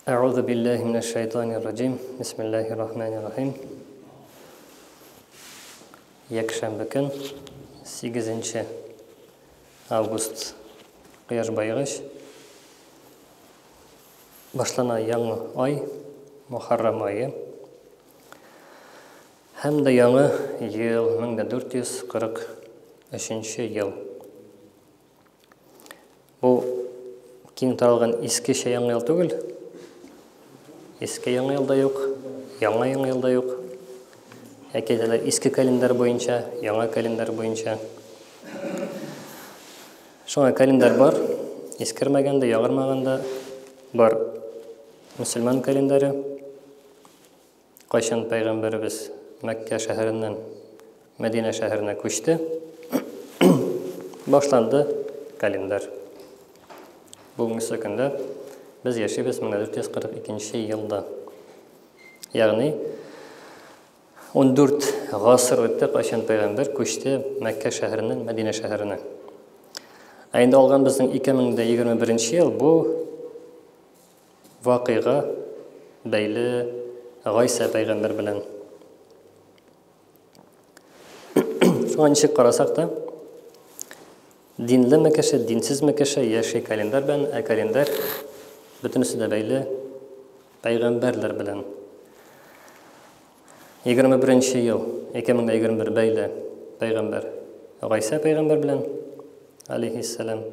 Әгъузу биллаһи минәш шайтанир раҗим. Бисмиллаһир рахманир рахим. Якшәмбе көн, 8 август, кояш баегач башлана яңа ай, Мухаррам ае. Һәм дә яңа ел, 1443 ел. Бу киң таралган искечә яңа ел түгел. Иске яңа ел да юк, яңа яңа ел да юк. Яки әйтәләр иске календарь буенча, яңа календарь буенча. Шуңа календарь бар, искермәгән дә, яңармаган да бар. Мөселман календаре. Кайчан пәйгамбәребез Мәккә шәһәреннән Мәдинә шәһәренә күчте, башланды календарь. Бүгенге көндә без яшибез 1442 елда. Ягъни 14 гасыр үтте, кайчан пәйгамбәр күчте Мәккә шәһәреннән Мәдинә шәһәренә. Ә инде алган безнең 2021 ел бу Вакыйга бәйле Гайсә пәйгамбәр белән. Шуңа ничек карасак та, динлеме кеше, динсезме кеше яши календарь белән, ә календарь бөтенесе дә бәйле пәйгамбәрләр белән. 21 ел, 2021 бәйле пәйгамбәр Гайсә пәйгамбәр белән, алейхиссәлам.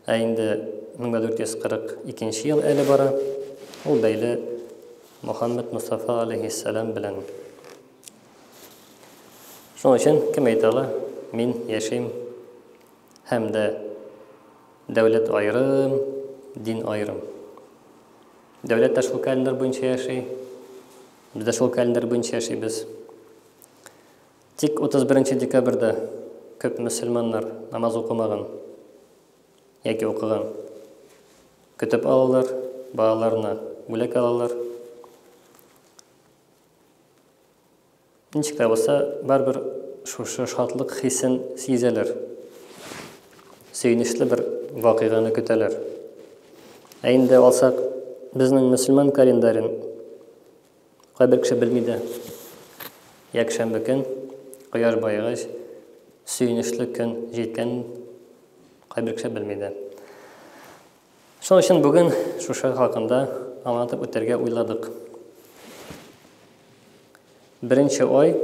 Ә инде 1442 ел әле бара, ул бәйле Мухаммед Мустафа алейхиссәлам белән. Шуның өчен кем әйтә ала, мин яшим һәм дә дәүләт аерым, дин аерым. Дәүләт тә шул календарь буенча яши, Без дә шул календарь буенча яшибез. Тик 31 декабрьдә күп мөселманнар намаз укымаган яки укыган. Көтеп алалар, балаларына бүләк алалар. Ничек тә булса, барыбер шушы шатлык хисен сизәләр. Сөенечле бер вакыйганы көтәләр. Ә инде алсак, безнең мөселман календарен кайбер кеше белми дә. Якшәмбе көн, кояш баегач, сөенечле көн җиткән кайбер кеше белми дә. Шуның өчен бүген шушы хакында аңлатып үтәргә уйладык. Беренче ай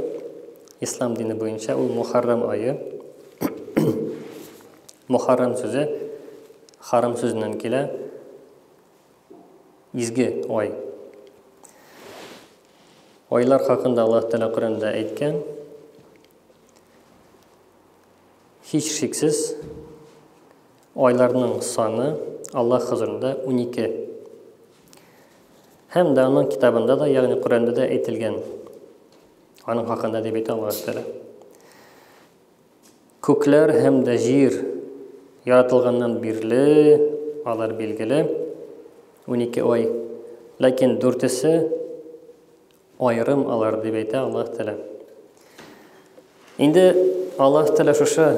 ислам дине буенча ул Мухаррам ае. Мухаррам сүзе харам сүзеннән килә. Изге ай. Айлар хакында Аллаһ Тәгалә Коръәндә әйткән. Һич шиксез айларның саны Аллаһ хозурында 12. Һәм дә аның китабында да, ягъни Коръәндә дә әйтелгән. Аның хакында дип әйтә Аллаһ Тәгалә. Күкләр һәм дә җир яратылганнан бирле алар билгеле 12 ай. Ләкин дүртесе аерым алар дип әйтә Аллаһ Тәгалә. Инде Аллаһ Тәгалә шушы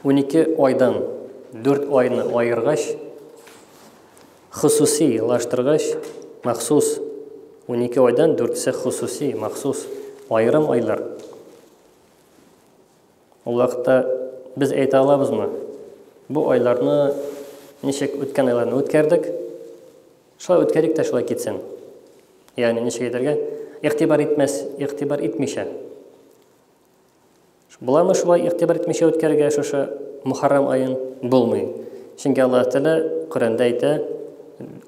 12 айдан 4 айны аергач, хосуси лаштыргач, махсус 12 айдан 4-се хосуси, махсус аерым айлар. Ул вакытта без әйтә алабызмы? Бу айларны ничек үткән айларны үткәрдек? Шулай үткәрик тә шулай китсен. Ягъни ничек әйтергә? Игътибар итмәс, игътибар итмичә. Буламы шулай игътибар итмичә үткәрергә шушы Мухаррам аен? Булмый. Чөнки Аллаһ Тәгалә Коръәндә әйтә,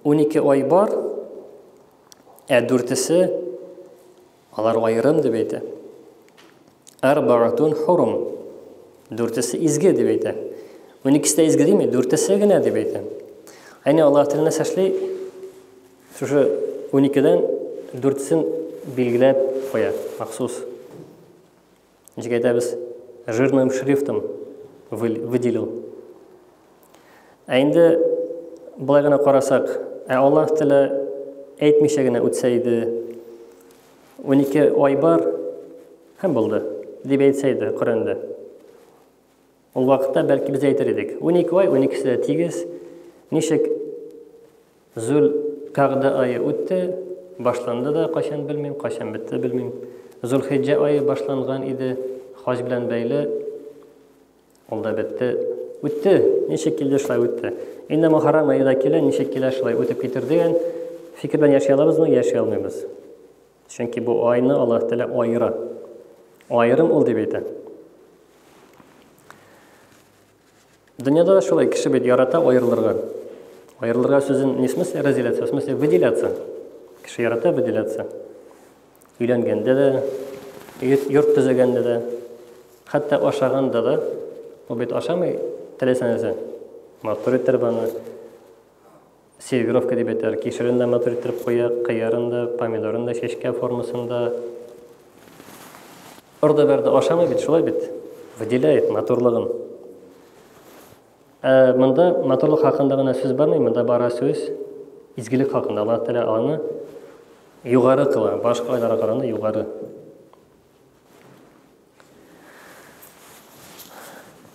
12 ай бар, ә дүртесе Алар аерым дип әйтә. Арбаатун хурум. Дүртесе изге дип әйтә. Уникесе дә изге дими, дүртесе генә дип әйтә. Әни Аллаһ Тәгалә нәрсә эшли? Шушы уникедән дүртесен билгеләп куя, махсус. Ничек әйтәбез? Жирным шрифтом выделил. Ә инде болай гына карасак, ә Аллаһ Тәгалә әйтмичә генә үтсә иде, 12 ай бар һәм булды, дип әйтсә иде Коръәндә. Ул вакытта бәлки без әйтер идек. 12 ай, 12-се дә тигез. Ничек Зул Зөлкагъда ае үтте, башланды да, кайчан белмим, кайчан бетте белмим. Зөлхиҗҗә ае башланган иде, хаҗ белән бәйле, ул да бетте. Үтте, ничек килде, шулай үтте. Инде Мөхәррәм ае да килә, ничек килә, шулай үтеп китер дигән фикер белән яши алабызмы? Яши алмыйбыз. Чөнки бу айны Аллаһ Тәгалә аера. Аерым ул дип әйтә. Дөньяда да шулай кеше бит ярата аерылырга. Аерылырга сүзен не в смысле разделяться, а в смысле выделяться. Кеше ярата выделяться. Өйләнгәндә дә, йорт төзегәндә дә, хәтта ашаганда да, ул бит ашамый теләсә нәрсә. Матур иттереп аны сервировка дип әйтәләр. Кишерен дә матур иттереп куя, кыярын да, помидорын да чәчкә формасында. Орды-бәрде ашамый бит, шулай бит. Выделяет матурлыгын. Ә монда матурлык хакында гына сүз бармый, монда бара сүз изгелек хакында. Аллаһ Тәгалә аны югары кыла, башка айларга караганда югары.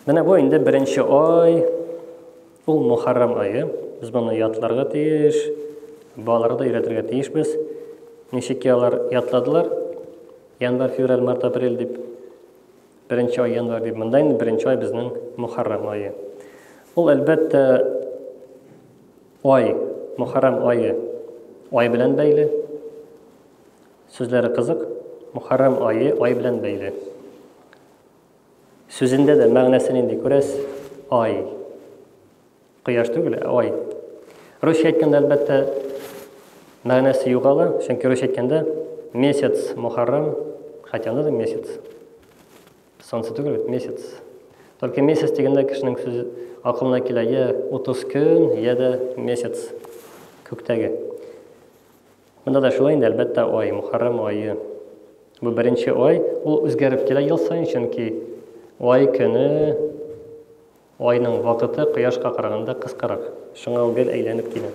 Менә бу инде беренче ай, ул Мухаррам ае. Без моны ятларга тиеш, балаларга да өйрәтергә тиешбез. Ничек ки алар ятладылар? Январь, февраль, март, апрель дип. Беренче ай январь дип. Монда инде беренче ай безнең Мухаррам ае. Ул әлбәттә ай, Мухаррам ае ай белән бәйле. Сүзләре кызык, Мөхәррәм ае ай белән бәйле. Сүзендә дә мәгънәсе нинди күрәсез? Ай. Кояш түгел, ә ай. Русча әйткәндә, әлбәттә, мәгънәсе югала, чөнки русча әйткәндә месяц Мөхәррәм, хотя анда да месяц. Солнце түгел бит, месяц. Только месяц дигәндә кешенең сүзе акылына килә я 30 көн, я дә месяц күктәге. Монда да шулай инде, әлбәттә, ай, Мөхәррәм ае. Бу беренче ай, ул үзгәреп килә ел саен, чөнки ай көне, айның вакыты кояшка караганда кыскарак. Шуңа ул гел әйләнеп килә.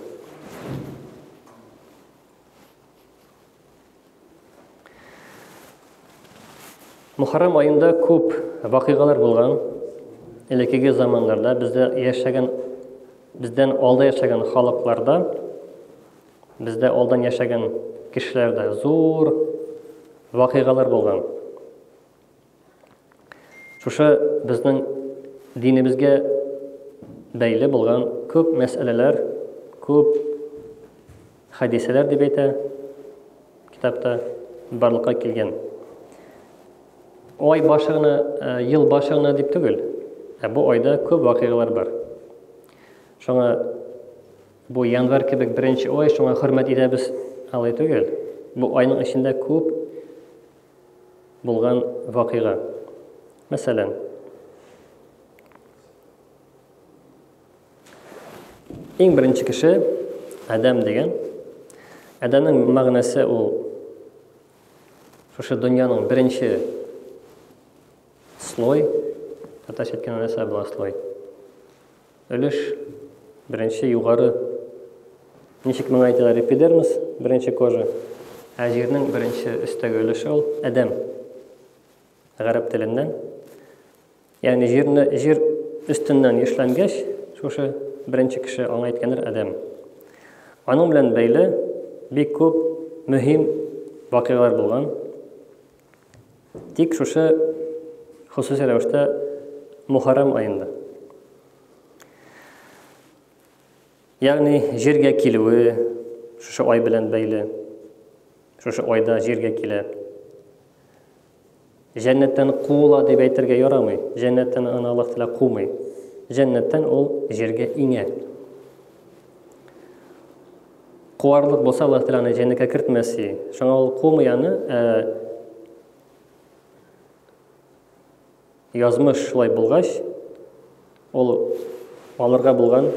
Мөхәррәм аенда күп вакыйгалар булган. Элеккеге заманнарда бездә яшәгән, бездән алда яшәгән халыкларда Бездә алдан яшәгән кешеләрдә зур вакыйгалар булган. Шушы безнең динебезгә бәйле булган күп мәсьәләләр, күп хадисәләр дип әйтә китапта барлыкка килгән. Ай башы гына, э, ел башы гына дип түгел, ә бу айда күп вакыйгалар бар. Шуңа Бу январь кебек беренче ай, шуңа хөрмәт итәбез, алай түгел. Бу айның эчендә күп булган вакыйга. Мәсәлән, иң беренче кеше Адәм дигән. Адәмнең мәгънәсе ул шушы дөньяның беренче слой, татарча әйткәндә нәрсә була слой? Өлеш, беренче югары, ничек моңа әйтәләр, эпидермис, беренче кожа. Ә җирнең беренче өстәге өлеше ул адәм. Гарәп теленнән. Ягъни җирне җир өстеннән эшләнгәч, шушы беренче кеше аңа әйткәннәр адәм. Аның белән бәйле бик күп мөһим вакыйгалар булган. Тик шушы хосуси рәвештә Мухаррам аенда. Ягъни җиргә килүе шушы ай белән бәйле. Шушы айда җиргә килә. Җәннәттән куыла дип әйтергә ярамый. Җәннәттән аны Аллаһ Тәгалә кумый. Җәннәттән ул җиргә иңә. Куарлык булса, Аллаһ Тәгалә аны җәннәткә кертмәс и. Шуңа ул кумый аны, ә язмыш шулай булгач, ул алырга булган,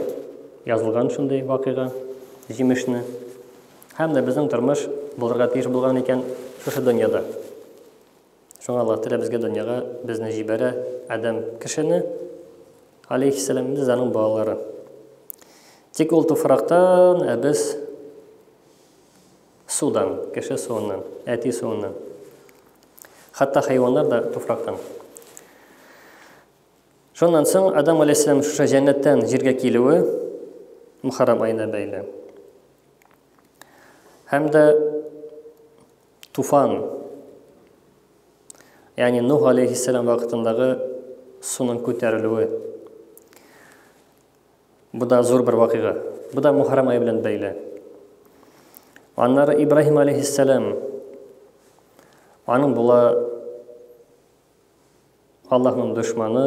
язылган шундый вакыйга, җимешне. Һәм дә безнең тормыш булырга тиеш булган икән шушы дөньяда. Шуңа Аллаһ Тәгалә безгә дөньяга безне җибәрә, Адәм кешене, алейхиссәлам, без аның балалары. Тик ул туфрактан, ә без судан, кеше суыннан, әти суыннан. Хәтта хайваннар да туфрактан. Шуннан соң Адам алейхиссәлам шушы җәннәттән җиргә килүе Мухаррам аена бәйле. Һәм дә туфан, ягъни Нух алейхиссәлам вакытындагы суның күтәрелүе. Бу да зур бер вакыйга. Бу да Мухаррам ае белән бәйле. Аннары Ибраһим алейхиссәлам аның була Аллаһның дошманы,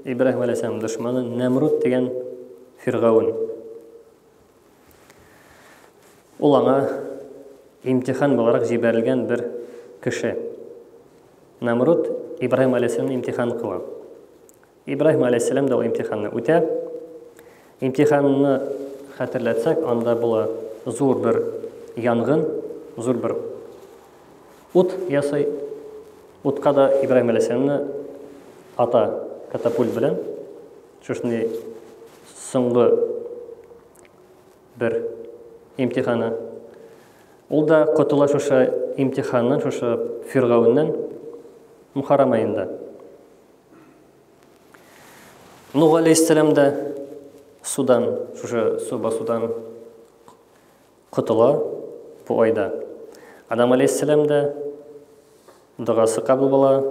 Ибраһим алейхиссәлам дошманы Нәмруд дигән фиргаун. Ул аңа имтихан буларак җибәрелгән бер кеше. Нәмруд Ибраһим алейхиссәламны имтихан кыла. Ибраһим алейхиссәлам да ул имтиханны үтә. Имтиханны хәтерләтсәк, анда була зур бер янгын, зур бер ут ясый. Утка да Ибраһим алейхиссәламны ата катапульт белән. Шушындый соңгы бер имтиханы. Ул да котыла шушы имтиханнан, шушы фиргавеннән Мухаррам аенда. Нух алейхиссәлам да судан, шушы су басудан котыла бу айда. Адам алейхиссәлам да догасы кабул була,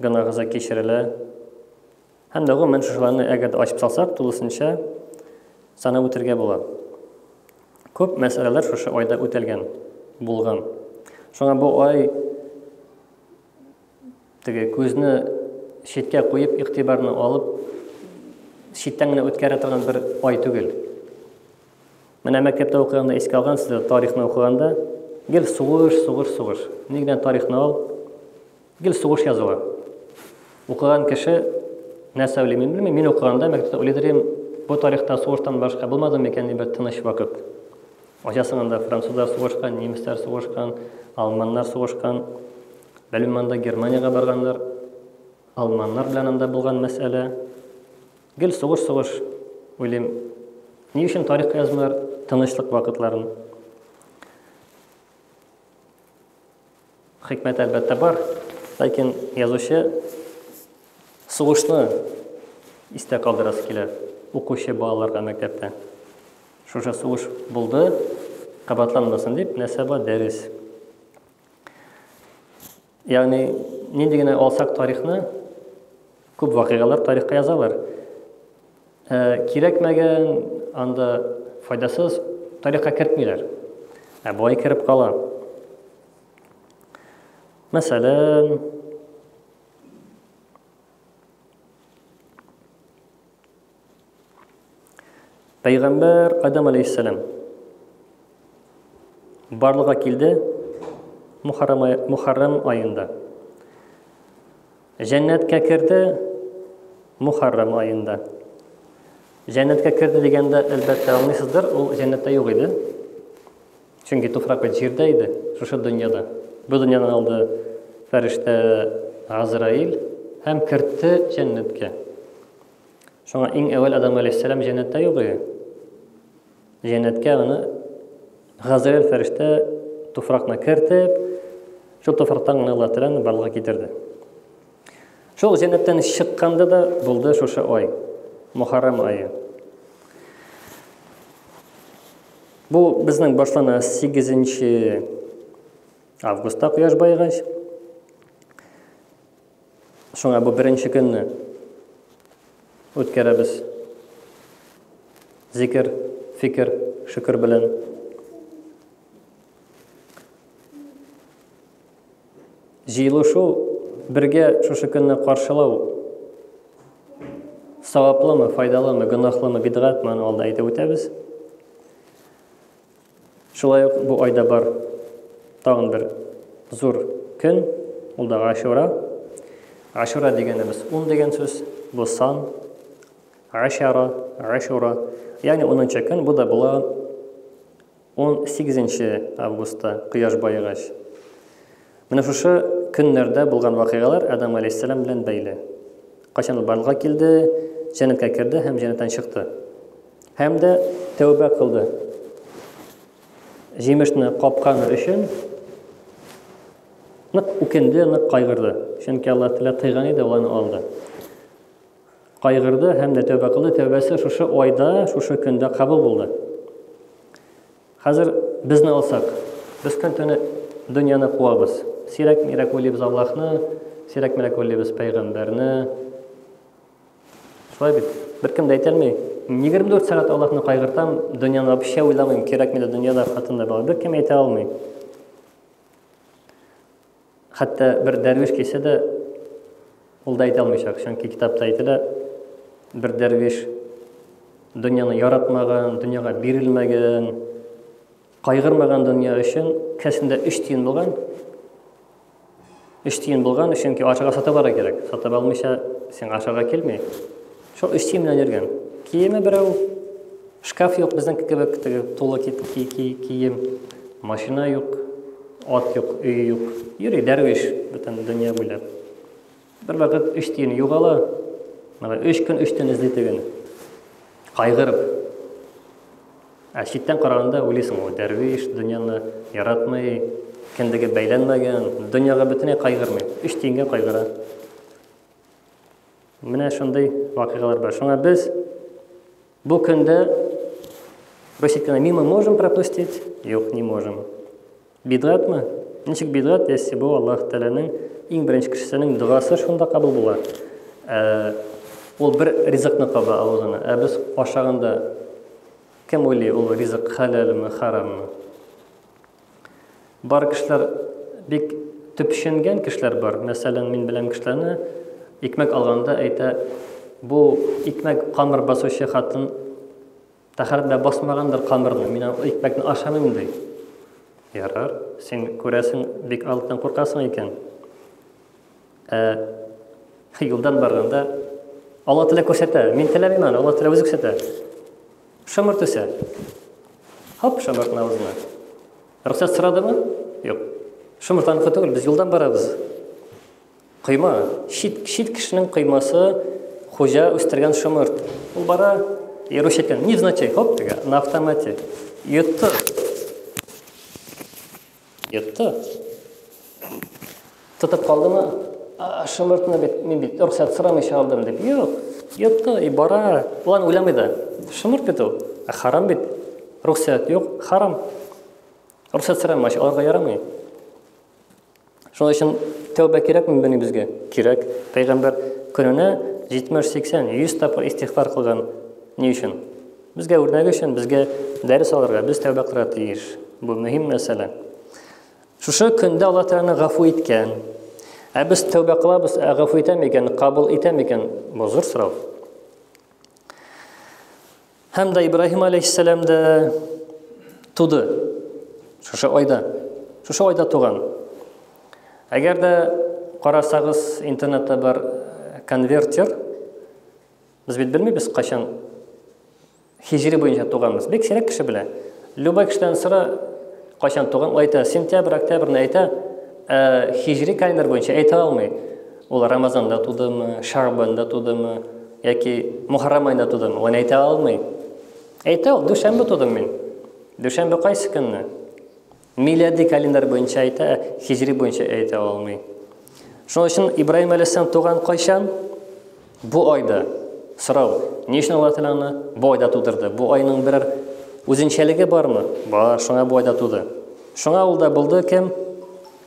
гөнаһысы кичерелә. Һәм дә гомумән шушыларны әгәр дә ачып салсак, тулысынча санап үтергә була. Күп мәсьәләләр шушы айда үтәлгән, булган. Шуңа бу ай теге күзне читкә куеп, игътибарны алып, читтән генә үткәрә торган бер ай түгел. Менә мәктәптә укыганда искә алгансыз, тарихны укыганда гел сугыш, сугыш, сугыш. Ни генә тарихны ал, гел сугыш языла. Укыган кеше нәрсә уйлый, мин белмим. Мин укыганда мәктәптә уйлыйдыр идем, бу тарихта сугыштан башка булмады микән бер тыныч вакыт. Ачасың анда французлар сугышкан, немецлар сугышкан, алманнар сугышкан. Белмим, анда Германиягә барганнар, алманнар белән анда булган мәсьәлә. Гел сугыш-сугыш уйлыйм. Ни өчен тарихка язмыйлар тынычлык вакытларын? Хикмәт әлбәттә бар, ләкин язучы сугышны истә калдырасы килә укучы балаларга мәктәптә. Шушы сугыш булды, кабатланмасын дип, нәрсә бар дәрес. Ягъни нинди генә алсак тарихны, күп вакыйгалар тарихка язалар. Ә, кирәкмәгән, анда файдасыз тарихка кертмиләр. Ә болай кереп кала. Мәсәлән, Пәйгамбәр Адам алейхиссалам барлыгы килде Мухаррам, Мухаррам аенда. Җәннәткә керде Мухаррам аенда. Җәннәткә керде дигәндә, әлбәттә, аңлыйсыздыр, ул җәннәттә юк иде. Чөнки туфрак бит җирдә иде, шушы дөньяда. Бу дөньядан алды фәрештә Азраил һәм кертте җәннәткә. Шуңа иң әүвәл Адам алейхиссәлам җәннәттә юк иде. Җәннәткә аны Газраил фәрештә туфракны кертеп, шул туфрактан гына Аллаһ Тәгалә барлыкка китерде. Шул җәннәттән чыкканда да булды шушы ай, Мухаррам ае. Бу безнең башлана 8 августта кояш баегач. Шуңа бу беренче көнне үткәрәбез. Зикер, фикер, шөкер белән. Җыелышу, бергә шушы көнне каршылау саваплымы, файдалымы, гөнаһлымы, бидгатмы, аны алда әйтеп үтәбез. Шулай ук бу айда бар тагын бер зур көн, ул да Ашура. Ашура дигәнебез ун дигән сүз, бу сан. Ашара, Ашура, ягъни 10 көн, бу да була 18 августта кояш баегач. Менә шушы көннәрдә булган вакыйгалар Адам алейһиссәлам белән бәйле. Кайчан ул барлыкка килде, җәннәткә керде һәм җәннәттән чыкты. Һәм дә тәүбә кылды. Җимешне капканы өчен нык үкенде, нык кайгырды. Чөнки Аллаһ Тәгалә тыйган иде, ул аны алды. Кайгырды һәм дә тәүбә кылды. Тәүбәсе шушы айда, шушы көндә кабул булды. Хәзер безне алсак. Без көн төне дөньяны куабыз. Сирәк-мирәк уйлыйбыз Аллаһны, сирәк-мирәк уйлыйбыз пәйгамбәрне. Шулай бит. Беркем дә әйтә алмый. 24 сәгать Аллаһны кайгыртам, дөньяны вообще уйламыйм, кирәкми дә дөньяда, хатын да бала. Беркем әйтә алмый. Хәтта бер дәрвиш килсә дә, ул да әйтә алмыйчак, чөнки китапта әйтелә, бер дәрвиш дөньяны яратмаган, дөньяга бирелмәгән, кайгырмаган дөнья өчен кесәсендә 3 тиен булган. 3 тиен булган, чөнки ашарга сатып алырга кирәк. Сатып алмыйча сиңа ашарга килми. Шул 3 тиен белән йөргән. Киеме берәү, шкаф юк безнең кебек теге тулы кием, машина юк. Ат юк, өй юк. Йөри дәрвиш бөтен дөнья буйлап. Бер вакыт өч тиен югала. Менә өч көн, өч төн эзли тегене. Кайгырып. Ә читтән караганда уйлыйсың, ул дәрвиш дөньяны яратмый, кендеге бәйләнмәгән, дөньяга бөтенләй кайгырмый. Өч тиенгә кайгыра. Менә шундый вакыйгалар бар. Шуңа без бу көндә русский мимо можем пропустить? Юк, не можем. Бидгатмы? Ничек бидгат, если бу Аллаһ Тәгаләнең иң беренче кешесенең догасы шунда кабул була. Ә, ул бер ризыкны каба авызына. Ә без ашаганда кем уйлый, ул ризык хәләлме, хараммы? Бар кешеләр бик төпченгән кешеләр бар. Мәсәлән, мин беләм кешеләрне икмәк алганда әйтә, бу икмәк камыр басучы хатын тәһарәт белән басмагандыр камырны, мин ул икмәкне ашамыйм ди. Ярар, син күрәсең, бик Аллаһтан куркасың икән. Ә юлдан барганда Алла Тәгалә күрсәтә, мин теләмим аны, Алла Тәгалә үзе күрсәтә. Шомырт үсә. Хоп, шомыртны авызына. Рөхсәт сорадымы? Юк. Шомырт аныкы түгел, без юлдан барабыз. Койма, чит, чит кешенең коймасы, хуҗа үстергән шомырт. Ул бара, русча әйткән, невзначай, хоп, теге, на автомате. Йотты. Йотты. Тотып калдымы? Шомыртны бит, мин бит рөхсәт сорамыйча алдым дип. Юк, йотты, и бара. Ул аны уйламый да. Шомырт бит ул. Ә харам бит. Рөхсәт юк, харам. Рөхсәт сорамач, аларга ярамый. Шуның өчен тәүбә кирәкме бени безгә? Кирәк. Пәйгамбәр көненә 70, 80, 100 тапкыр истигъфар кылган. Ни өчен? Безгә үрнәк өчен, безгә дәрес алырга, без тәүбә кылырга тиеш. Бу мөһим мәсьәлә. Шушы көндә Алла Тәгалә гафу иткән. Ә без тәүбә кылабыз, ә гафу итә микән, кабул итә микән? Бу зур сорау. Һәм дә Ибраһим алейхиссәлам дә туды. Шушы айда. Шушы айда туган. Әгәр дә карасагыз, интернетта бар э, конвертер. Без бит белмибез, кайчан хиҗри буенча туганбыз. Бик сирәк кеше белә. Любой кешедән сора, кайчан туган, ул әйтә, сентябрь, октябрьне әйтә, ә хиҗри календарь буенча әйтә алмый. Ул Рамазанда тудымы, Шагбанда тудымы, яки Мухаррам аенда тудымы, ул әйтә алмый. Әйтә ул, дүшәмбе тудым мин. Дүшәмбе кайсы көнне? Милади календарь буенча әйтә, хиҗри буенча әйтә алмый. Шуның өчен Ибраһим алейһиссалам туган кайчан? Бу айда. Сорау, ни өчен Аллаһ Тәгалә аны бу айда тудырды? Бу айның берәр үзенчәлеге бармы? Бар, шуңа бу айда туды. Шуңа ул да булды кем?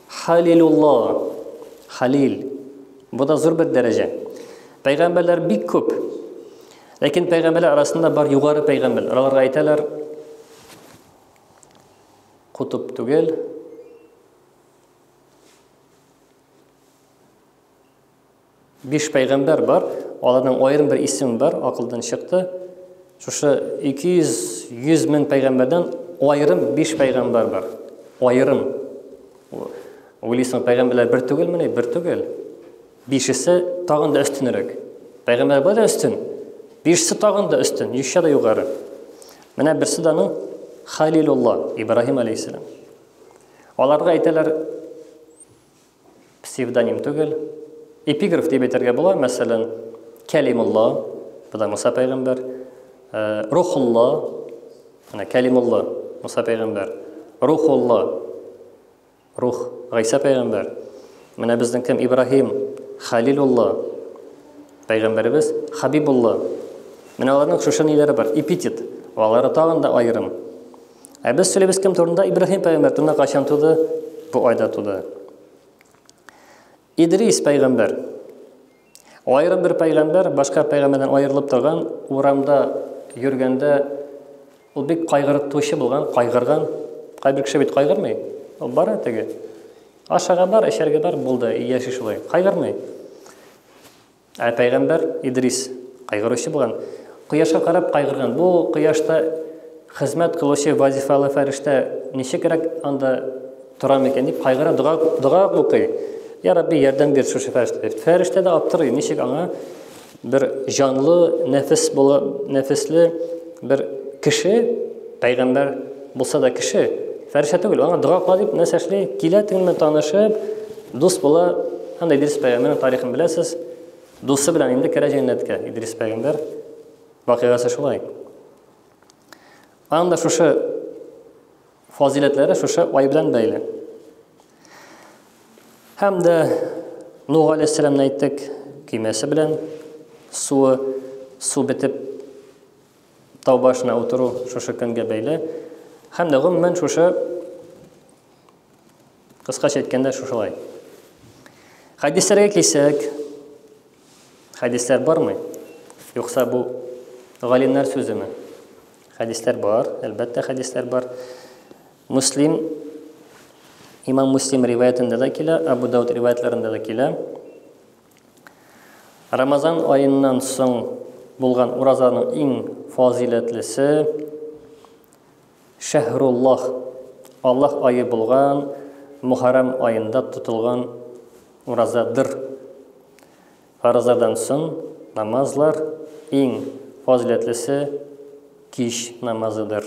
Халилулла. Халил. Бу да зур бер дәрәҗә. Пәйгамбәрләр бик күп. Ләкин пәйгамбәрләр арасында бар югары пәйгамбәр. Аларга әйтәләр кутуб түгел. Биш пәйгамбәр бар, аларның аерым бер исеме бар, акылдан чыкты. Шушы 200 100 мең пәйгамбәрдән аерым биш пәйгамбәр бар. Аерым. Уйлыйсың, пәйгамбәрләр бер түгелмени? Бер түгел. Бишесе тагын да өстенрәк. Пәйгамбәр бар да өстен. Бишесе тагын да өстен, еще да югары. Менә берсе дә аның Халилулла, Ибраһим алейхиссалам. Аларга әйтәләр, Псевдоним түгел. Эпиграф дип әйтергә була, мәсәлән, Кәлимулла, бу да Муса пәйгамбәр, э, Рухулла, менә Кәлимулла, Муса пәйгамбәр, Рухулла, Рух, Гайсә пәйгамбәр. Менә безнең кем Ибраһим, Халилулла, пәйгамбәребез Хабибулла. Менә аларның шушы ниләре бар, эпитет. Алары тагын да аерым. Ә без сөйлибез кем турында? Ибраһим пәйгамбәр турында кайчан туды? Бу айда туды. Идрис пәйгамбәр. Аерым бер пәйгамбәр, башка пәйгамбәрдән аерылып торган, урамда йөргәндә ул бик кайгыртучы булган, кайгырган. Кайбер кеше бит кайгырмый. Ул бара теге. Ашага бар, эчәргә бар, булды, яши шулай. Кайгырмый. Ә пәйгамбәр Идрис кайгыручы булган. Кояшка карап кайгырган. Бу кояшта хезмәт кылучы вазифалы фәрештә ничегрәк анда тора микән дип кайгыра, дога, дога укый. Я Рабби, ярдәм бир шушы фәрештә. Фәрештә дә аптырый, ничек аңа бер җанлы, нәфес була, нәфесле бер кеше, пәйгамбәр булса да кеше, фәрештә түгел, аңа дога кыла дип нәрсә эшли? Килә тегеннән танышып, дус була. Һәм Идрис пәйгамбәрнең тарихын беләсез. Дусы белән инде керә җәннәткә Идрис пәйгамбәр. Вакыйгасы шулай. Аның да шушы фазиләтләре шушы ай белән бәйле. Һәм дә Нух алейһиссәламны әйттек, көймәсе белән суы су бетеп тау башына утыру шушы көнгә бәйле. Һәм дә гомумән шушы кыскача әйткәндә шушылай. Хәдисләргә килсәк, хәдисләр бармы? Юкса бу галимнәр сүземе? Хәдисләр бар, әлбәттә хәдисләр бар. Муслим, Имам Муслим риваятендә дә килә, Абу Дауд риваятларында да килә. Рамазан аеннан соң булган уразаның иң фазиләтлесе Шәһруллаһ, Аллаһ ае булган Мухаррам аенда тотылган уразадыр. Фарызлардан соң намазлар иң фазиләтлесе кич намазыдыр.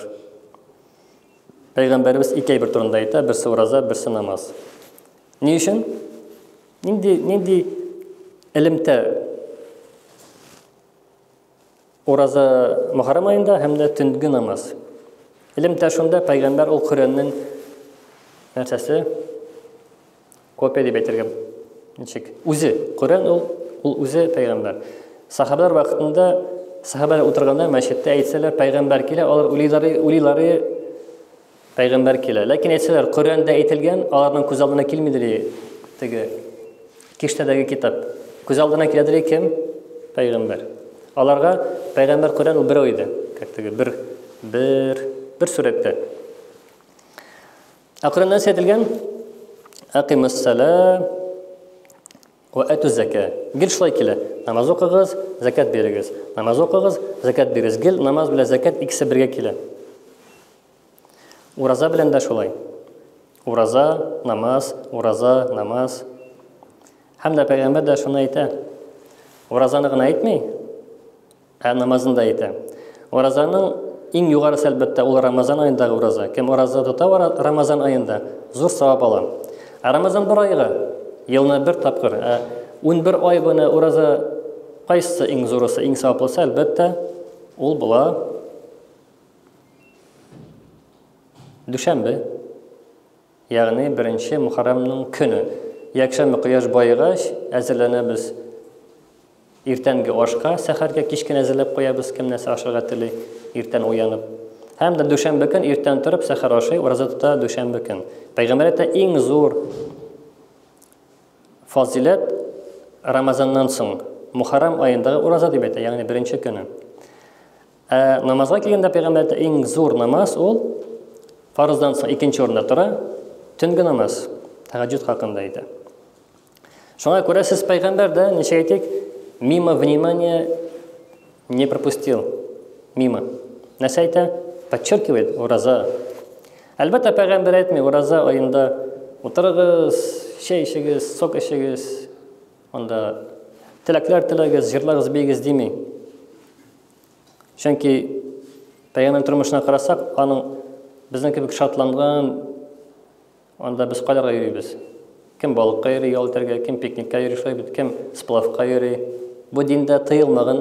Пәйгамбәребез ике әйбер турында әйтә, берсе ураза, берсе намаз. Ни өчен? Нинди нинди элемтә ураза Мөхәррәм аенда һәм дә төнге намаз. Элемтә шунда, пәйгамбәр ул Коръәннең нәрсәсе? Копия дип әйтергә ничек? Үзе, Коръән ул, ул үзе пәйгамбәр. Сахабалар вакытында сахабалар утырганда мәчеттә әйтсәләр, пәйгамбәр килә, алар уйлыйлар, уйлыйлар, пәйгамбәр килә. Ләкин әйтсәләр, Коръәндә әйтелгән, аларның күз алдына килмидер теге киштәдәге китап. Күз алдына киләдер кем? Пәйгамбәр. Аларга пәйгамбәр Коръән ул берәү иде. Как теге бер бер бер сурәттә. Ә Коръәндә нәрсә әйтелгән? Акимус-сала ва ату зака. Гел шулай килә. Намаз укыгыз, закат бирегез. Намаз укыгыз, закат бирегез. Гел намаз белән закат икесе бергә килә. Ураза белән дә шулай. Ураза, намаз, ураза, намаз. Һәм дә пәйгамбәр дә шуны әйтә. Уразаны гына әйтми, Ә намазын да әйтә. Уразаның иң югарысы, әлбәттә, ул Рамазан аендагы ураза. Кем ураза тота Рамазан аенда, зур савап ала. Ә Рамазан бер айга, елына бер тапкыр. Ә 11 ай буена ураза кайсысы иң зурысы, иң саваплысы, әлбәттә, ул була дүшәмбе. Ягъни беренче Мухаррамның көне. Якшәмбе кояш баегач, әзерләнәбез Иртәнге ашка, сәхәргә кичкен әзерләп куябыз, кем нәрсә ашарга тели, иртән уянып. Һәм дә дүшәмбе көн иртән торып сәхәр ашый, ураза тота дүшәмбе көн. Пәйгамбәр әйтә, иң зур фазиләт Рамазаннан соң, Мухаррам аендагы ураза дип әйтә, ягъни беренче көне. Ә намазга килгәндә пәйгамбәр әйтә, иң зур намаз ул фарыздан соң икенче урында тора, төнге намаз, тәһәҗҗүд хакында әйтә. Шуңа күрә сез пәйгамбәр дә, ничек әйтик, мимо внимания не пропустил. Мимо. Нәрсә әйтә? Подчеркивает, ураза. Әлбәттә, пәйгамбәр әйтми, ураза аенда утырыгыз, чәй эчегез, сок эчегез, анда теләкләр теләгез, җырлагыз, биегез дими. Чөнки пәйгамбәр тормышына карасак, аның безнең кебек шатланган, Анда без кайларга йөрибез? Кем балыкка йөри ял итәргә, кем пикникка йөри шулай бит, кем сплавка йөри. Бу диндә тыелмаган,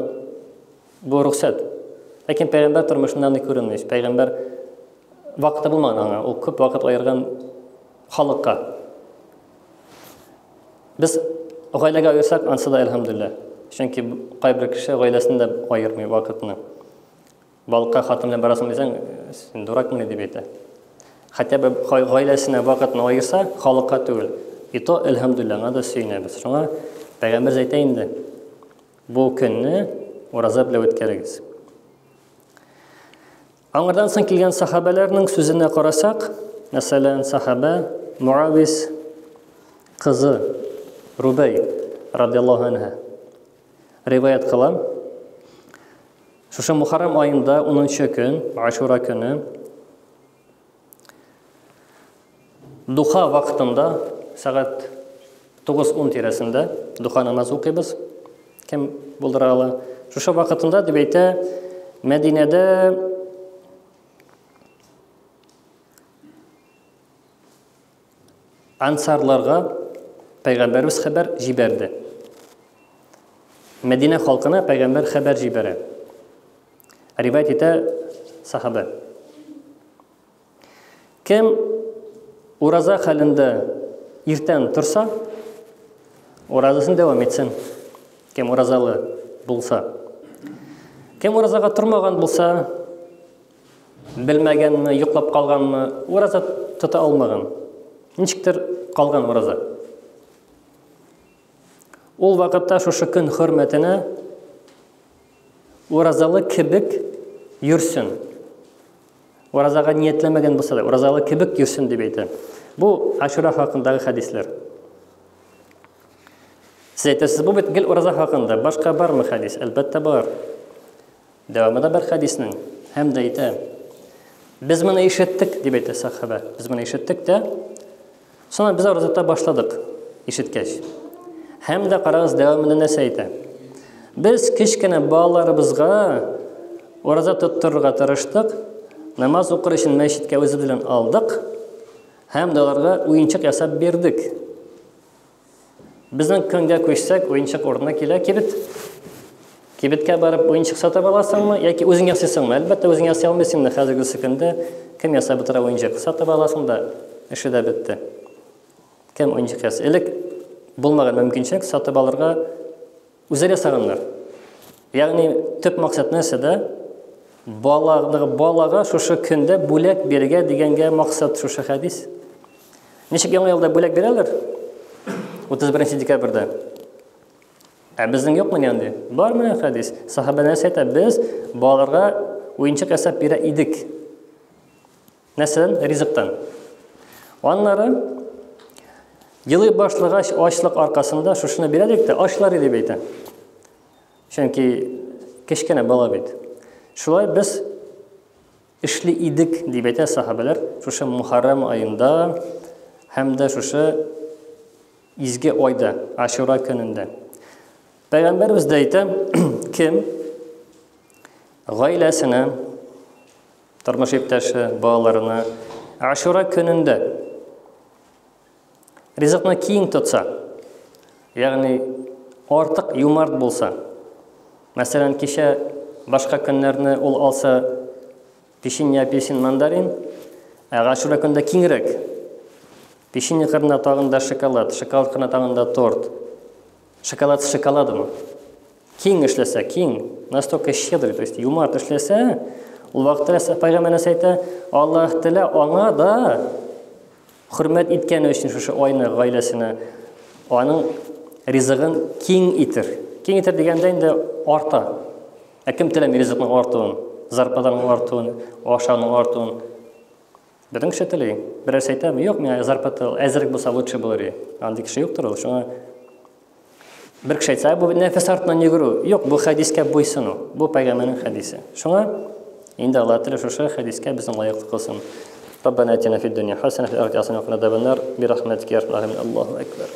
бу рөхсәт. Ләкин пәйгамбәр тормышында андый күренми. Пәйгамбәр вакыты булмаган аңа, ул күп вакыт аерган халыкка. Без гаиләгә аерсак, ансы да әлхәмдүлилләһ. Чөнки кайбер кеше гаиләсен дә аермый вакытны. Балыкка хатын белән барасың дисәң, син дуракмыни дип әйтә. Хотя бы гаиләсенә вакытны аерса, халыкка түгел. И то, әлхәмдүлилләһ, аңа да сөенәбез. Шуңа пәйгамбер әйтә инде, бу көнне ураза белән үткәрегез. Аңардан соң килгән сахабәләрнең сүзенә карасак, мәсәлән, сахабә Муавиз кызы Рубәй радиаллаһу анһа риваять кыла. Шушы Мухаррам аенда 10 көн, Ашура көне, Духа вакытында сәгать 9-10 тирәсендә духа намазы укыйбыз. Кем булдыра ала? Шушы вакытында дип әйтә, Мәдинәдә ансарларга пәйгамбәребез хәбәр җибәрде. Мәдинә халкына пәйгамбәр хәбәр җибәрә. Риваять итә сахабә. Кем ураза хәлендә иртән торса, уразасын дәвам итсен. Кем уразалы булса. Кем уразага тормаган булса, белмәгәнме, йоклап калганмы, ураза тота алмаган. Ничектер калган ураза. Ул вакытта шушы көн хөрмәтенә уразалы кебек йөрсен. Уразага ниятләмәгән булса да, уразалы кебек йөрсен дип әйтә. Бу Ашура хакындагы хәдисләр. Сез әйтәсез, бу бит гел ураза хакында. Башка бармы хәдис? Әлбәттә бар. Дәвамы да бар хәдиснең. Һәм дә әйтә. Без моны ишеттек, дип әйтә сахаба. Без моны ишеттек тә, соңра без ураза тота башладык, ишеткәч. Һәм дә карагыз, дәвамында нәрсә әйтә. Без кечкенә балаларыбызга ураза тоттырырга тырыштык, намаз укыр өчен мәчеткә үзе белән алдык һәм дә аларга уенчык ясап бирдек. Безнең көнгә күчсәк, уенчык урынына килә кибет. Кибеткә барып уенчык сатып аласыңмы яки үзең ясыйсыңмы? Әлбәттә, үзең ясый алмыйсың инде хәзерге көндә. Кем ясап бетерә уенчык? Сатып аласың да, эше дә бетте. Кем уенчык ясый? Элек булмаган мөмкинчелек сатып алырга үзләре ясаганнар. Ягъни төп максат нәрсәдә? Балага, балага шушы көндә бүләк бирергә дигәнгә максат шушы хәдис. Ничек яңа елда бүләк бирәләр? 31 декабрьдә. Ә безнең юкмы андый? Бар менә хәдис. Сахаба нәрсә әйтә? Без балаларга уенчык ясап бирә идек. Нәрсәдән? Ризыктан. Аннары елый башлагач, ачлык аркасында шушыны бирә идек тә, ачлар иде дип әйтә. Чөнки кечкенә бала бит. Шулай без эшли идек, дип әйтә сахабәләр, шушы Мухаррам аенда һәм дә шушы изге айда, Ашура көнендә. Пәйгамбәребез дә әйтә, кем гаиләсенә, тормыш иптәше, балаларына Ашура көнендә Ризыкны киң тотса, ягъни артык юмарт булса, мәсәлән, кичә башка көннәрне ул алса печенье, апельсин, мандарин, ә Гашура көндә киңрәк. Печенье кырына тагын да шоколад, шоколад кырына тагын да торт. Шоколад с шоколадом. Киң эшләсә, киң, настолько щедрый, то есть юмарт эшләсә, ул вакытта пәйгамбәр нәрсә әйтә? Аллаһ Тәгалә аңа да Хөрмәт иткәне өчен шушы айны гаиләсенә аның ризыгын киң итер. Киң итер дигәндә инде арта. Ә кем теләми ризыкның артуын, зарплатаның артуын, ашауның артуын? Бөтен кеше тели. Берәрсе әйтәме, юк, миңа зарплата әзрәк булса лучше булыр. Андый кеше юктыр ул. Шуңа Бер кеше әйтсә, бу нәфес артыннан йөгерү. Юк, бу хәдискә буйсыну. Бу пәйгамбәрнең хәдисе. Шуңа инде Аллаһ Тәгалә шушы хәдискә безне лаеклы кылсын. Раббана атина фид дөнья хасана фил ахирати хасана ва кина азабан нар. Би рахматика я архамар рахимин. Аллаһу акбар.